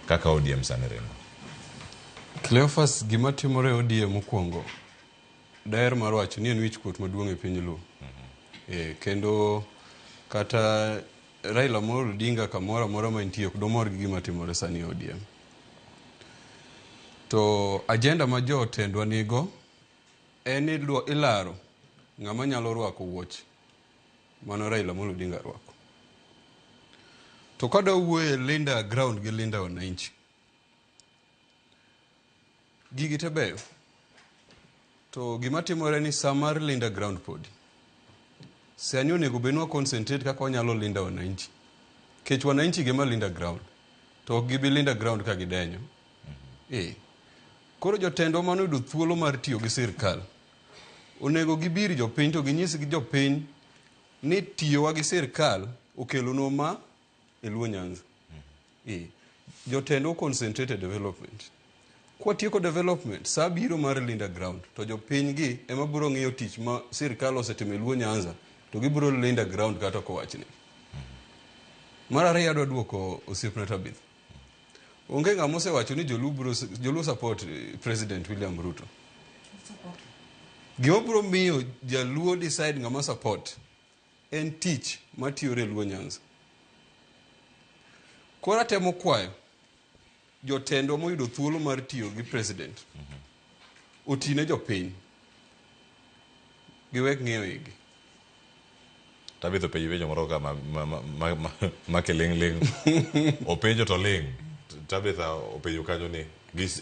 Kaka ODM sani ringo. Cleophas, gima timore e ODM mokwongo, daher mar wacho ni en wich kuot maduong' e piny Luo. Kendo kata Raila Amolo Odinga kamoro amora ma entie ok domor gi gima timore sani e ODM. To agenda ma jotendwa nigo en ni ilaro ng'ama nyalo rwako wuoch mano Raila Amolo Odinga rwako. To kada wuoye Linda Ground gi Linda Wananchi, gigi te beyo. To gima timore ni sa mar Linda Ground podi. Sani onego bed ni wa concentrate kaka wanyalo linda wananchi. Kech wananchi gema linda ground. To ok gibi linda ground ka gidenyo. Koro jotendwa mane oyudo thuolo mar tiyo gi sirkal, onego gibir jopiny to ginyis gi jopiny ni tiyowa gi sirkal okelonwa ma e Luo Nyanza. Jotendwa concentrate e development. Kwatieko development, sa biro mar linda ground to jopiny gi ema biro ng'iyo tich ma sirkal osetimo e Luo Nyanza to gibiro linda ground kata ok owachni. Mar ariyo adwa duoko osiepna Tabitha. Onge ng'ama osewacho ni Joluo biro Joluo support President William Ruto. Gima biro miyo Jaluo decide ng'ama support en tich matiyore e Luo Nyanza. Koro atemo kwayo jotendwa moyudo thuolo mar tiyo gi president otine jopiny giwek ng'iyo igi. Tabitha openjo penjo moro ka ma kiling' ling'. Openjo to ling'. Tabitha openjo kanyo ni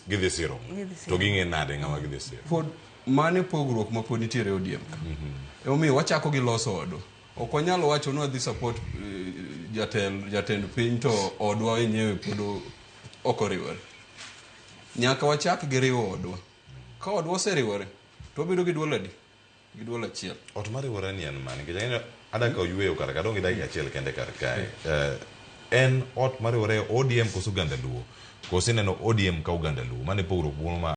gidhi siro. To ging'e nade ng'ama gidhi siro. Pod mano e pogruok ma pod nitiere e ODM ka. Emomiyo wachako gi loso odwa. Ok wanyal wacho ni wadhi support jatend piny to odwa wenyewe pod ok oriwore. Nyaka wachak gi riwo odwa. Ka odwa oseriwore to wabedo gi duol adi? Gi duol achiel. Ot mariwore ni en mane? Nikech ang'eyo adaka oyweyo kar ka, adong' gi dakika achiel kende kar kae. En ot mariwore ODM koso oganda Luo? Koso ineno ODM ka oganda Luo? Mano e pogruok moro ma